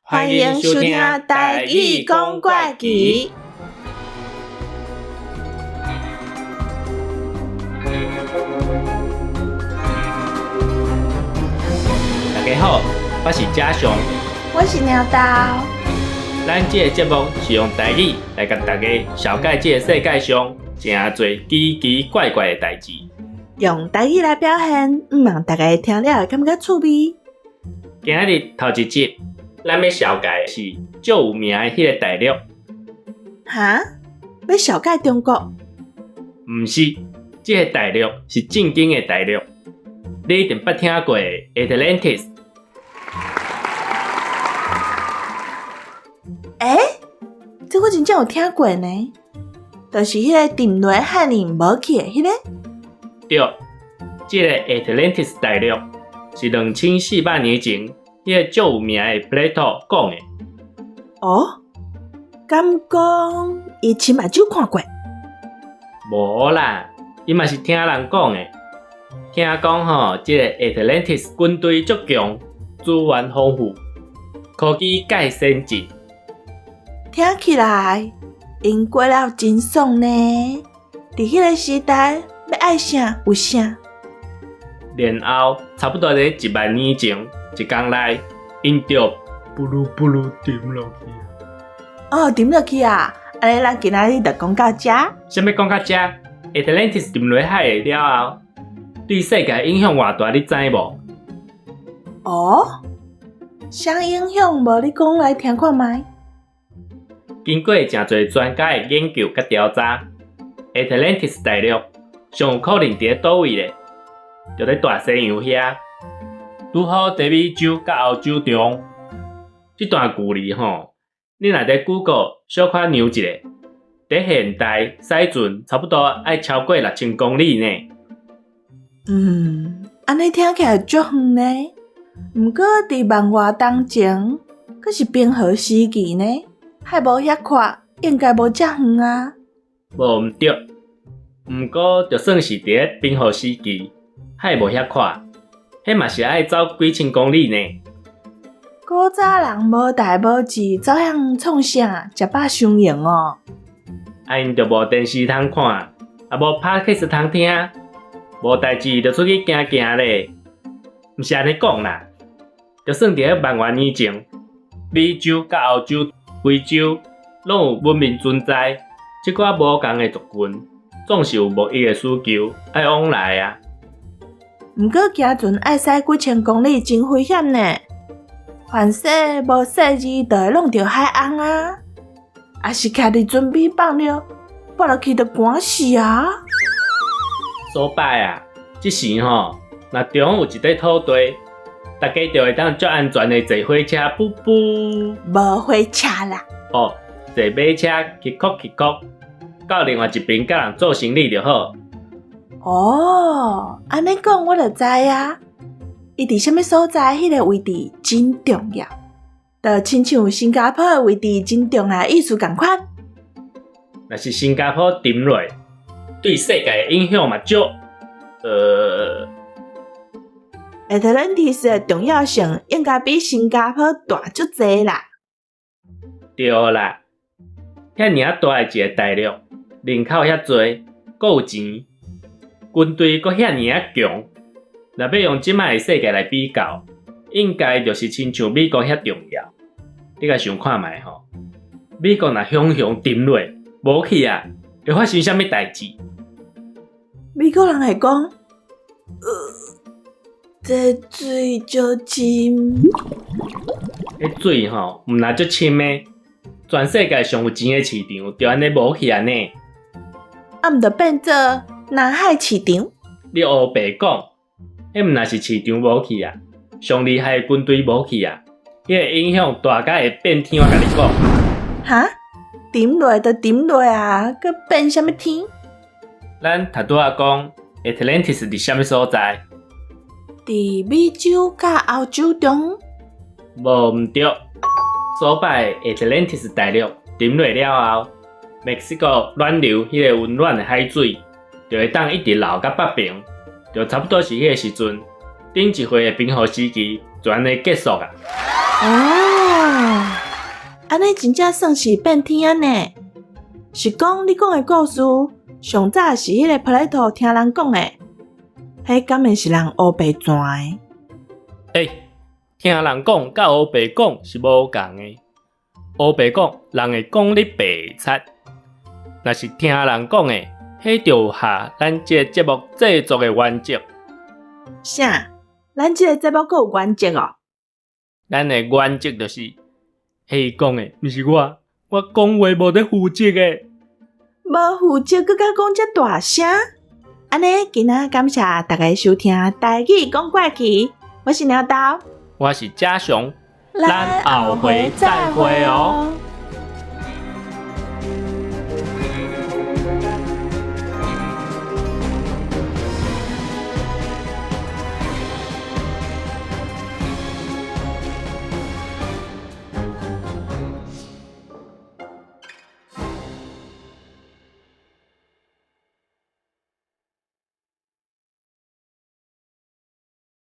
歡迎收聽台語講怪奇。大家好，我是嘉雄，我是貓豆。咱這个節目是用台語來共大家紹介這个世界上誠濟奇奇怪怪的代誌。用台語來表現，毋望大家聽了會感覺趣味。今仔日頭一集，咱欲紹介的是足有名的彼个大陸。哈？欲紹介中國？毋是，這个大陸是正經的大陸。你一定捌聽過的 Atlantis。欸？這我真正有聽過呢，就是彼个沉落海裡無去的彼个。對，這个 Atlantis 大陸是2400年前，彼个足有名的 Plato 講的。哦，敢講伊親目睭看過？無啦，伊嘛是聽人講的。聽講吼，這个 Atlantis 軍隊足強，資源豐富，科技蓋先進。聽起來，𪜶過了真爽呢。佇彼个時代，欲愛啥有啥。然後差不多佇1萬年前，一工內，𪜶就噗嚕噗嚕沉落去。哦，沉落去啊！按呢，咱今仔日就講到遮。啥物講到遮？Atlantis 沉落海了後，對世界影響偌大，你知無？哦，啥影響無？你講來聽看覓。經過誠濟專家的研究佮調查，Atlantis 大陸上有可能佇咧佗位咧？就佇大西洋遐，拄好佇美洲佮歐洲中。這段距離吼，你若佇 Google 小可量一下，佇現代駛船差不多愛超過6000公里呢。嗯，按呢聽起來足遠呢。毋過佇萬外當前，閣是冰河時期呢，海無遐闊，應該無遮遠啊。無毋對，毋過就算是佇咧冰河時期，海無遐闊，彼嘛是愛走幾千公里呢。古早人無代無誌，走遐遠創啥？食飽傷閒哦。啊，𪜶就無電視通看，也無 Podcast 通聽，無代誌就出去行行咧。毋是按呢講啦，就算佇咧萬外年前，美洲佮歐洲、非洲攏有文明存在，這寡無仝的族群，總是有貿易的需求愛往來啊。毋過行船愛駛幾千公里，真危險呢。凡勢無細膩，就會弄著海翁啊！抑是徛佇船邊放尿，跋落去就寒死啊！所擺啊，這時吼，若中有一塊土地，大家就會當足安全的坐火車，噗噗。無火車啦。哦，坐馬車去哭去哭，到另外一邊佮人做生理就好。哦，按呢講我就知啊。伊佇啥物所在，彼个位置真重要，就親像新加坡的位置真重要意思仝款。若是新加坡沉落，對世界的影響嘛足。Atlantis 的重要性應該比新加坡大足濟啦。對啦，遐爾仔大的一个大陸，人口遐濟，閣有錢，軍隊閣遐爾仔強。若欲用這擺的世界來比較，應該就是親像美國遐重要。你共想看覓吼？美國若雄雄沉落，無去啊，會發生啥物代誌？美國人會講，這水足深。彼水吼，毋但足深的，全世界上有錢的市場就按呢無去啊呢。啊，毋就變做南海市場？你烏白講，彼毋但是市場無去啊，上厲害的軍隊無去啊，彼个影響大甲會變天，我共你講。哈？沉落就沉落啊，閣變啥物天？咱頭拄仔講，Atlantis 佇啥物所在？佇美洲佮歐洲中。無毋對，所擺 Atlantis 大陸沉落了後，墨西哥暖流彼个溫暖的海水，就會當一直流到北爿，就差不多是彼个時陣，頂一回的冰河時期就按呢結束啊。哦，按呢真正算是變天仔呢。是講你講的故事，上早是彼个普拉托聽人講的，彼敢會是人烏白傳的？欸，聽人講佮烏白講是無仝的。烏白講，人會講你白賊；若是聽人講的，彼就合咱這个節目製作的原則。啥？咱這个節目閣有原則哦？咱的原則就是，彼伊講的，毋是我，我講話無咧負責的。無負責，閣敢講遮大聲？按呢，今仔感謝大家收聽台語講怪奇，我是貓豆，我是嘉雄，咱後回再會哦。